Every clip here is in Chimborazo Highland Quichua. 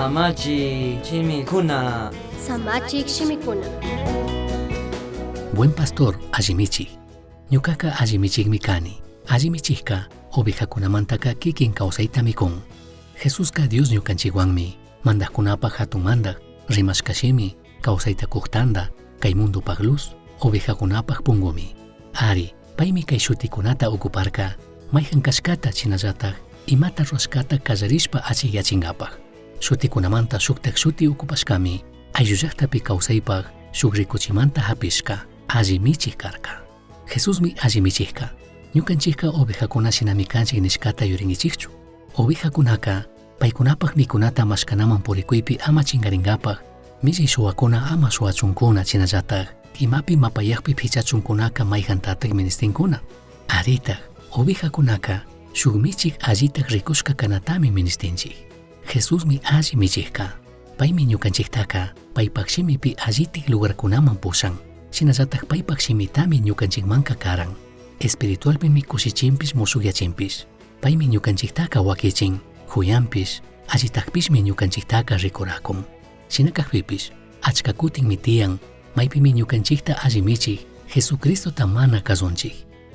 Samachik shimikuna. Samachik shimikuna. Buen pastor alli michik. Ñucaca alli michikmi cani. Alli michikca ovejacunamantaca kikin causaitami cun. Jesusca Dios ñucanchikhuanmi, mandajcunapaj jatun mandaj, rimashca shimi, causaita cuj tanda, cai mundopaj luz, ovejacunapaj pungumi. Ari, paimi cai shuticunata ocuparca, maijan cashcata shinallataj imata rurashcata callarishpa achikyachingapaj. Shuticunamanta shujtaj shuti ocupashcami, ayllu llajtapi causaipaj shuj ricuchimanta japishca, alli michij carca. Jesusmi alli michijca. Ñucanchijca ovejacuna shinami canchij nishcata yuringuichijchu. Ovejacunaca paicunapaj micunata mashcanaman puricuipi ama chingaringapaj, millai shuhuacuna ama shuhuachuncuna shinallataj imapi mapayajpi pichachuncunaca maijantataj minishtincuna. Aritaj, ovejacunaca shuj michij allitaj ricushca canatami minishtinchij. Jesusmi alli michijca. Paimi ñucanchijtaca paipaj shimipi allitaj lugarcunaman pushan. Shinallataj paipaj shimitami ñucanchijmanca caran. Espiritualpimi cushichinpish mushugyachinpish. Paimi ñucanchijtaca huaquichin, juyanpish, allitajpishmi ñucanchijtaca ricuracun. Shina cajpipish, achca cutinmi tiyan, maipimi ñucanchijta alli michij, Jesucristota mana cazunchij.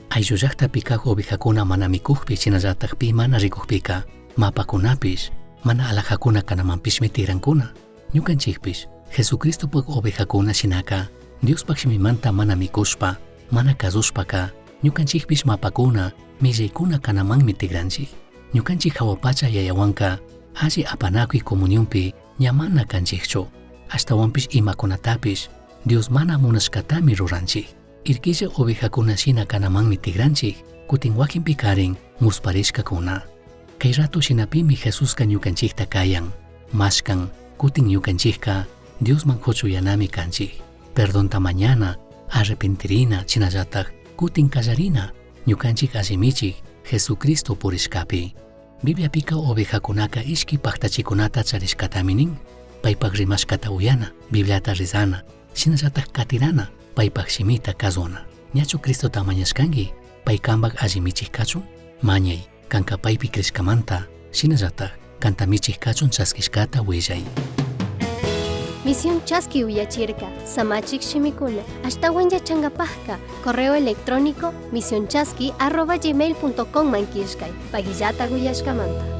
Ayllu llajtapi caj ovejacuna mana micujpi shinallataj pi mana ricujpica, mapacunapish, mana alajacuna canamanpishmi tigrancuna. Ñucanchijpish, Jesucristopaj ovejacuna shinaca, Diospaj shimimanta mana micushpa, mana cazushpaca, ñucanchijpish mapacuna, millaicuna canamanmi tigranchij. Ñucanchij jahua pacha yayahuanca, alli apanacui comunionpi ña mana canchijchu. Ashtahuanpish imacunatapish, Dios mana munashcatami ruranchij. Irquilla ovejacuna shina canamanmi tigranchij, cutin huaquinpicarin musparishcacuna. Cai rato shinapimi Jesusca ñucanchijta cayan, mashcan, cutin ñucanchijca Diosman juchuyanami canchij. Perdonta mañana, arrepentirina, shinallataj cutin callarina, ñucanchij alli michij Jesucristo purishcapi. Bibliapica ovejacunaca ishqui pajtachicunata charishcatami nin. Paipaj rimashcata uyana, Bibliata rezana, shinallataj catirana, paipaj shimita cazuna. Ñachu Cristota mañashcangui, pai cambaj alli michij cachun? Mañai, canca paipi crishcamanta, shinallataj canta michij cachun chasquishcata huillai. Misión Chaski uyachirka, Samachik shimikuna, ashtawan yachangapajka, correo electrónico misionchaski@gmail.com man killkay, paguillata uyashkamanta.